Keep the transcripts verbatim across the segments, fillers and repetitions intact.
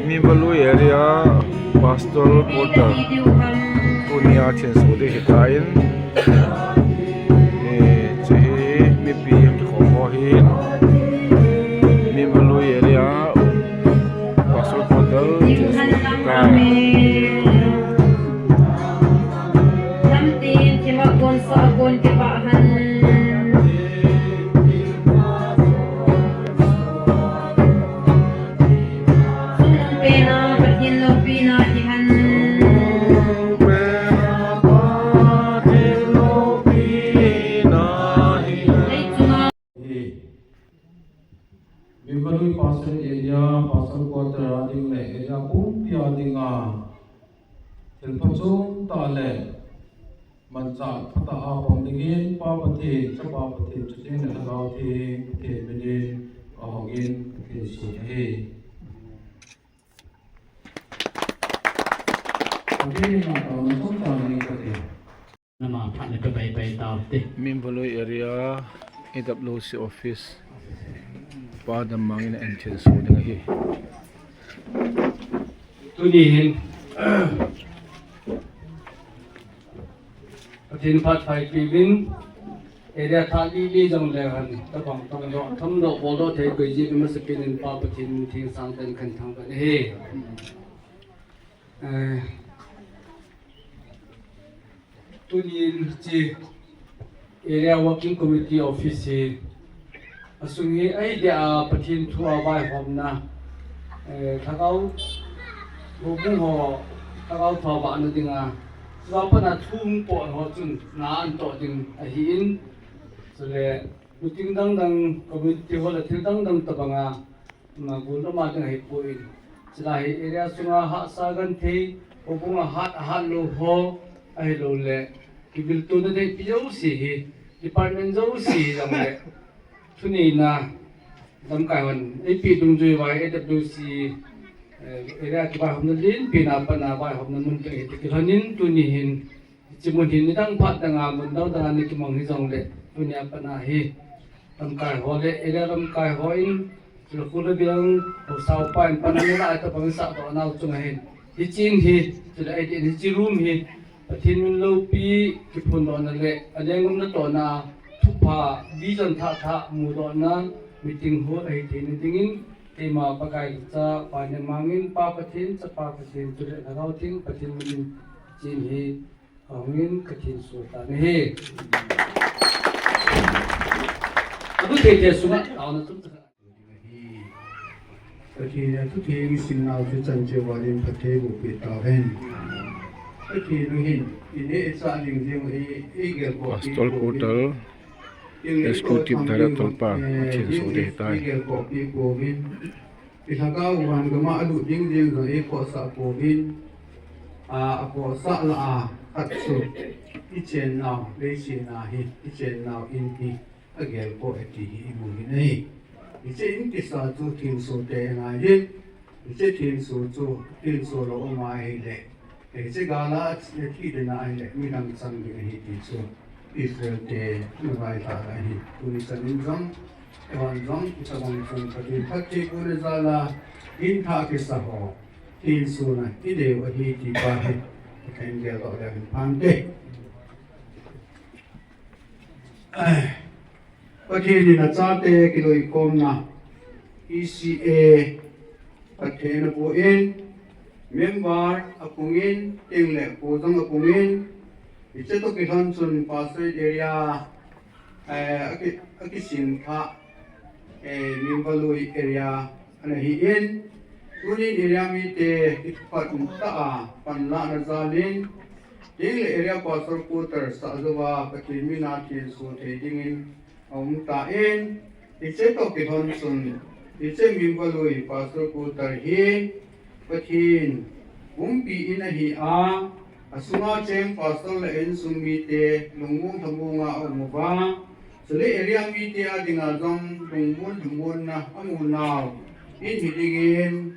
Mimvalui area Pastoral Quarter tunia thinso ding hitan. Eh, hiche hi mipi kikhom ho hin Mimvalui area Pastoral Quarter thinso ding hitan. Lamtin kimakon sa kon kipahan. Mimvalui Pastorate Area, Pastor Quarter a ding le area pumpi a dinga thil phachom tah le manchah phatah a pang dingin Pa Pathen, Chapa Pathen, Chading le Lhagao Theng Pathen minin ahongin kathinso ahi. Pathen in atahna chomcha nei kate. Nama phat le pe pai pai tau te. Mimvalui area A W C office pa Dammang in athinso ding ahi. Tuni hin Pathen phat phaipi vin area thah li li jong le han tabang tong doh tham doh bol doh thei koi ji masapen in Pa Pathen min thingsang ten kan thangvah e. Eh, tunin hiche Area Working Committee Office hi asung hi ahi dia Pathen thu a vaihomna, eh, lhagao, houbung ho lhagao thu a vahna dinga, chulai a pat a thu hung pot ho chun na an toh ding ahin, chule meeting dang dang, community hall a thil dang dang tabanga, ma gul ma ding ahipoi. Chulai hi area sunga hahsa genthei, houbung a hat, ahat lou ho, ahilouleh kiviltona ding pi jouse hi, department jouse hi jongle thuneina lamkai hon eipeh dungjui uva A W C, eh, area kivaihomna lenpen a pat a vaihomna mun teng hi kilhonin tuni hin Hiche mun hin nidang phat danga mun dang danga ana kimang hijongle, tunia pat a hi lamkai ho le area lamkai hon, chule khul le veng, haosa upa in pan ana lah tabang sahdoh nau chunga hin, hiche in hi, chule ahi din hiche room hi Pathen min loupi kiphondohna le alenggam natohna thupha vision thah thah mudohna meeting hall ahi theina dingin, keima Pakai Cha Pa Dammang in Pa Pathen, Chapa Pathen, chule Lhagao Theng Pathen min in hiche in hi ahongin kathinso tan ahi. Atu thei thei sunga taona chomcha. Pathen in athutheng isimnau chu chan cheh uva din phatthei boh peh tauhen. Pathen u hin ineh ichah ding jeng u hi, igel ko Pastor Quarter Executive Director pa, eh, athinso ding hitai. Igel ko pi ko hin. Ilhagao van gama alut ding jeng jong ikhohsah pouvin, a, akhohsah lah a khat chu ichennau, leiset a hi ichennau in hi agel ko e ti hi imu uvin ahi. Hiche in kisa chu thinso te angai hin, hiche thinso chu thinso lou angai hile, hiche gal a thi ding ahile midang chang ding ahi ti chu Israel te ana vailhah ahi. Tuni chan in jong, eihon jong, itobang chun Pathen phatthei bohna jal a, in thah kisa ho, thinso na idei u ahi ti pa hi, kahin gel doh le hin phante. Pathen in achate kiloikhomna, E C A, Pathen apuh in, member apung in, teng le pu jong apung in, hiche toh kilhon chun Pastorate area, eh, aki, akisem thah, eh, Mimvalui area ana hi in, tunin area mite kiphat tah a panlahna jal in, teng le area pastor quarter sah jouva Pathen min a thinso thei dingin, aum tan, hiche toh kilhon chun, hiche Mimvalui Pastor Quarter hi Pathen umpi in ahi a, asunga cheng pastor le insung mite lungmong lhamong a aum uva, chule area mite a dinga jong lungmon lhamonna amu nau in hi dingin,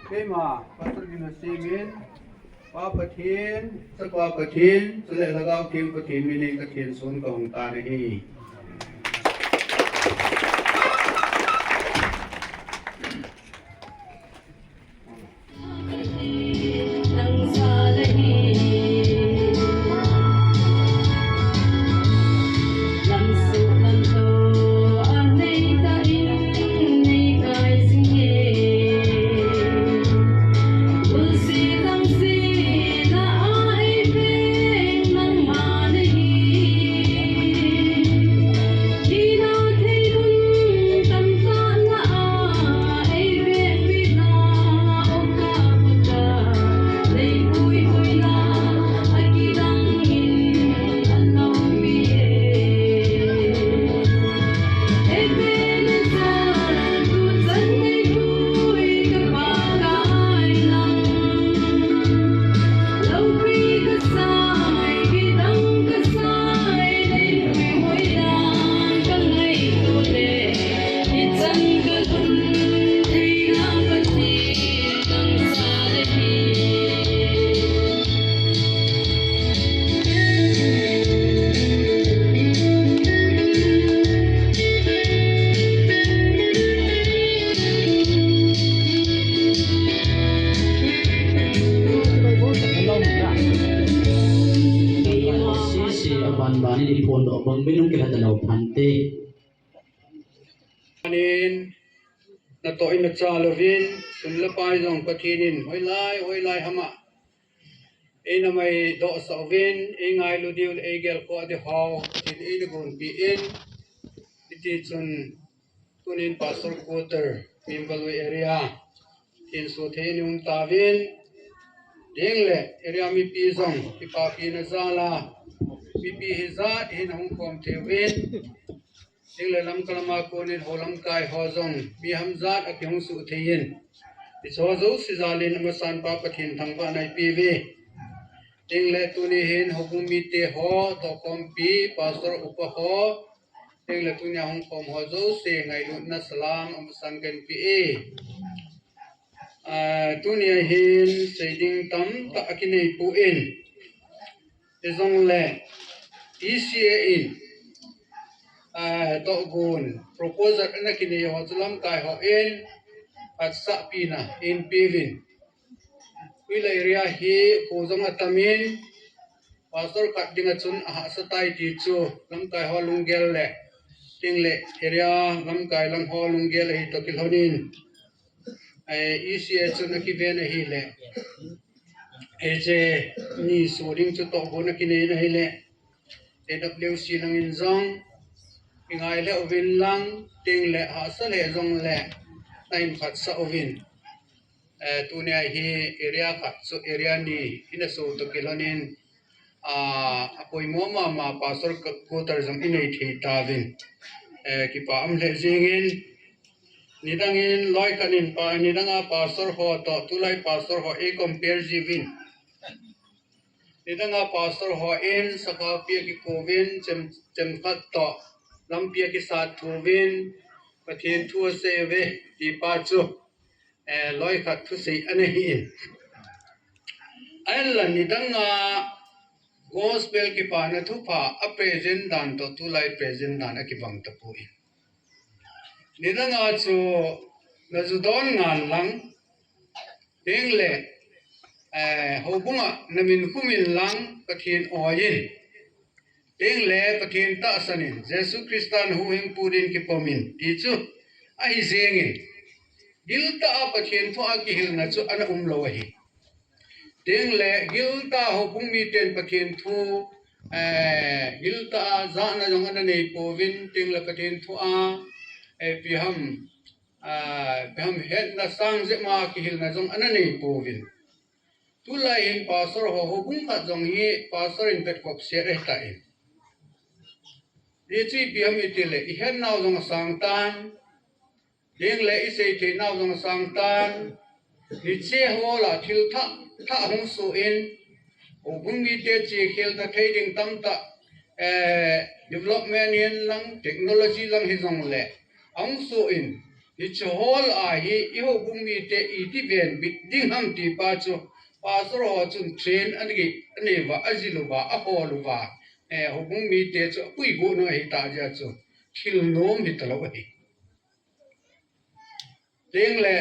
Keima, Pastor Gina Simin, Pa Pathen, Chapa Pathen, chule Lhagao Theng Pathen minin kathinson kahung tan ahi. Iphondoh bang bang in hung kilha talou phante. Anin, natoh in nacha louvin, sum le pai jong Pathen in hoilai, hoilai ham a eina maidoh sah uvin, eingailu diu le eigel khoh diu ho, Pathen in eina gonpi in, hiti chun, tunin Pastor Quarter, Mimbal area, Pathen soh thei in um tauvin, ding le area mipi jong kipapina jal a, mipi hijat hin ahung khom thei uvin, ding le Lamka lama konin ho lamkai ho jong mi hamjat a kihung suh thei in, hiche ho jouse jal in amasan Pa Pathen thangvahna ipi uve. Ding le tuni hin houbung mite ho, tohkhompi, Pastor upa ho, ding le tunia hung khom ho jouse ngailutna salam amasan kahin pe e. Ah, tunia hin seiding tamtah akinei poi. Hijongle E C A in, ah, tohgon proposal ana kinei ho chu lamkai hon phatsahpina eipeuvin. Tuilai area hi kho jong atamin, Pastor khat dinga chun ahahsa tai ti chu lamkai ho lunggel le, ding le area lamkai lang ho lunggel ahi toh kilhonin, eh, E C A chun akiven ahile, hiche ni soh ding chu tohgon akinei in ahile, A W C langin jong ingai le uvin lang, ding le hahsa le jongle nahin phatsah uvin. Eh, tunia hi area khat chu area ni ina soh toh kilhonin, ah, apoimo mama Pastor Quarter jong inei thei tauvin, eh, kipa um lheh jengin, nidangin loikhat in pa, nidanga Pastor ho toh tulai Pastor ho eicompare jiuvin, nidanga Pastor hon sakhaopi akipouvin, chem, chemkhat toh lampi akisat thouvin, Pathen thu asei uve ti pa chu, eh, loikhat thusei ana hin. Ahinla nidanga Gospel kipana thupha apresent dan toh tulai present dan akibang tapoi. Nidanga chu najudon ngal lang, ding le, eh, houbunga namin khumin lang Pathen oiyin, ding le Pathen tahsan in, Jesu Christa nahuhhingpu din kipomin ti chu ahi jengin, giltah a Pathen thu a kihilna chu ana umlou ahi. Ding le giltah a houbung miten Pathen thu, eh, giltah a jahna jong ana neipouvin, ding le Pathen thu a, eh, ipi ham, ah, ipi ham hetna sang jep a kihilna jong ana neipouvin. Tulai hin Pastor ho, houbung khat jong hi Pastor in vetkop set ahitan, hiche ipi ham itile ihetnau jong asang tan, ding le isei theinau jong asang tan, hiche ho lah a thil thah, thah hung soh in, houbung mite chekhelna thei ding tamtah, eh, development hihen lang, technology lang hijongle ahung soh in, hiche ho lah a hi ihoubung mite iti venbit ding ham ti pa chu Pastor ho chun train anei, anei uva, ajil uva, ahol uva, eh, houbung mite chu apuigoh nung ahitah jeh a chu thil nom hitalou ahi. Ding le,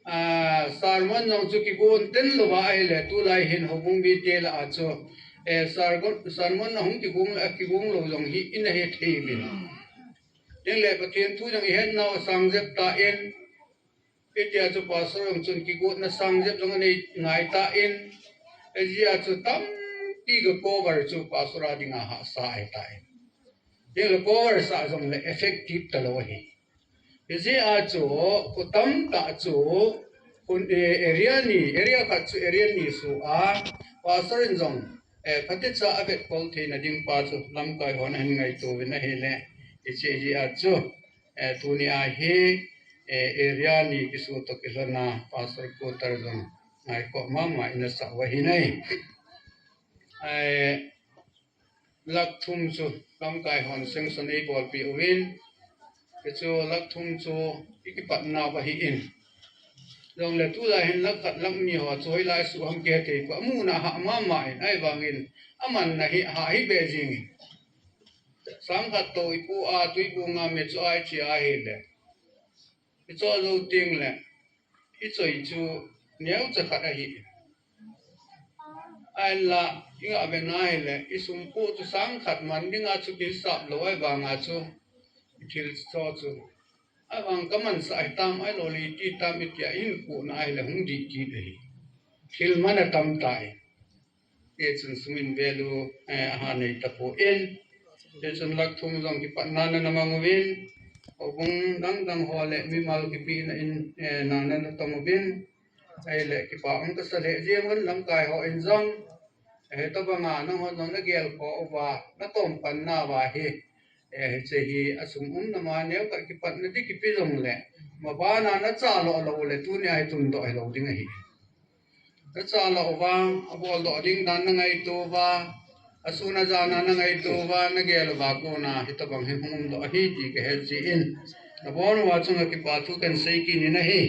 ah, sermon jong chu kigon ten louva ahile, tulai hin houbung mite lah a chu, eh, sermon, sermon ahung kigon, akigon lou jong hi ina hethei uvin. Ding le Pathen thu jong ihetnau asang jep tan, hitia chu Pastor jong chun kigotna sang jep jong anei ngai tan, hijeh a chu tampi ga cover chu Pastor a dinga hahsa ahitan. Ding le cover sah jongle effective talou ahi. Hijeh a chu, kho tamtah chu, khun, eh, area ni, area khat chu area ni soh a, Pastor in jong, eh, phatecha avetkol theina ding pa chu lamkai hon ahin ngaito uvin ahile, hiche jeh a chu, eh, tunia hi, eh, area ni kisoh toh kilhona Pastor Quarter jong ngaikhoh mama ina sah u ahi nai. Eh, lakh thum chu lamkai hon sanction eibolpeh uvin, hichu lakh thum chu ikipatnau ahin. Jongle tulai hin lakh khat lakh ni ho chu hoilai suh ham kihethei poi, amuna hah mama in, ahivangin amanna hi hah hih beh jengin. Sang khat toh ipu a, Tuibuong a me chu a iche ahile, ichoh jou tengle, ichoi chu neocha khat ahi. Ahinla, i ngah ve na hile, i sum pu chu sang khat man ding a chu kisap lou, ahivang a chu, i thil cho chu. Ahivang ka mansah hitam, ahilou le iti tam i tia i hin pu na hile hung dih kit ahi. Thil man a tam tai. Hichun sum in value, eh, aha nei tapon. Hichun lakh thum jong kipatna na na mang uvin. Houbung dang dang ho le mimal kipehna in, eh, na na na tong uvin. Ahile kipa um kasa lheh jeng un lamkai ho in jong. Eh, hitobang a nangho jong na gel kho uva, na tom pan nauva hi. Eh, hiche hi a sum umna ma neo khat kipatna ding kipe jongle. Mabana na cha lou lou le tunia hi tundoh hilou ding ahi. Na cha lou uva, a bol doh ding dan na ngaito uva, a sun a jan a na ngaito uva, na gel uva kona hitobang hi hung um doh ahi ti ka het jeh in. Na bon uva chunga kipa thu kan sei kit in ahi.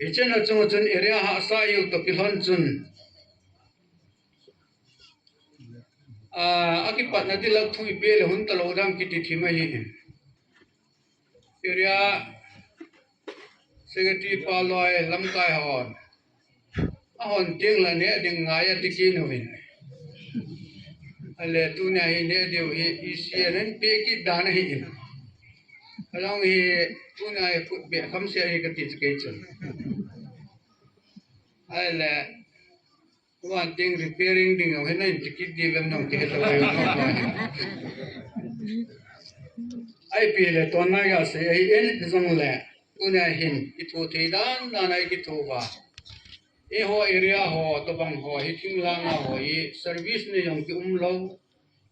Hichena chunga chun area hahsa u toh kilhon chun. Ah, a kipatna ding lakh thum i pe le hung talou dam kiti thim ahi. Area Secretary pa loi lamkai hon. Ahon teng le neh ding ngai ati kit uvin. Ahile tunia hi neh diu hi E C N in pe kit dan ahi in. Along hi tunia hi khut beh kham se ahi kati chu kei chun. Ahile Tua teng repairing ding jong hin na in ti kit diu vem jong kihe lou ahi. Ipi le tun na ga sei ahi in jongle. Tunia hin i thu thei dan dan a i kitho uva. Eiho area ho, tobang ho, hi thinglhang a ho hi service nei jong ki um lou.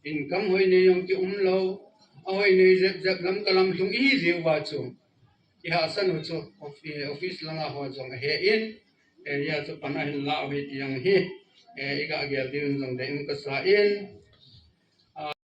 Income hoi nei jong ki um lou. A hoi nei jep jep lam ka lam lhung i hi jiu va chu. I hahsa u chu office, office langa ho jong ahe in, area chu pan ahin la u hi ti jong hi, eh, i ga gel diu in jong dei um kasa in,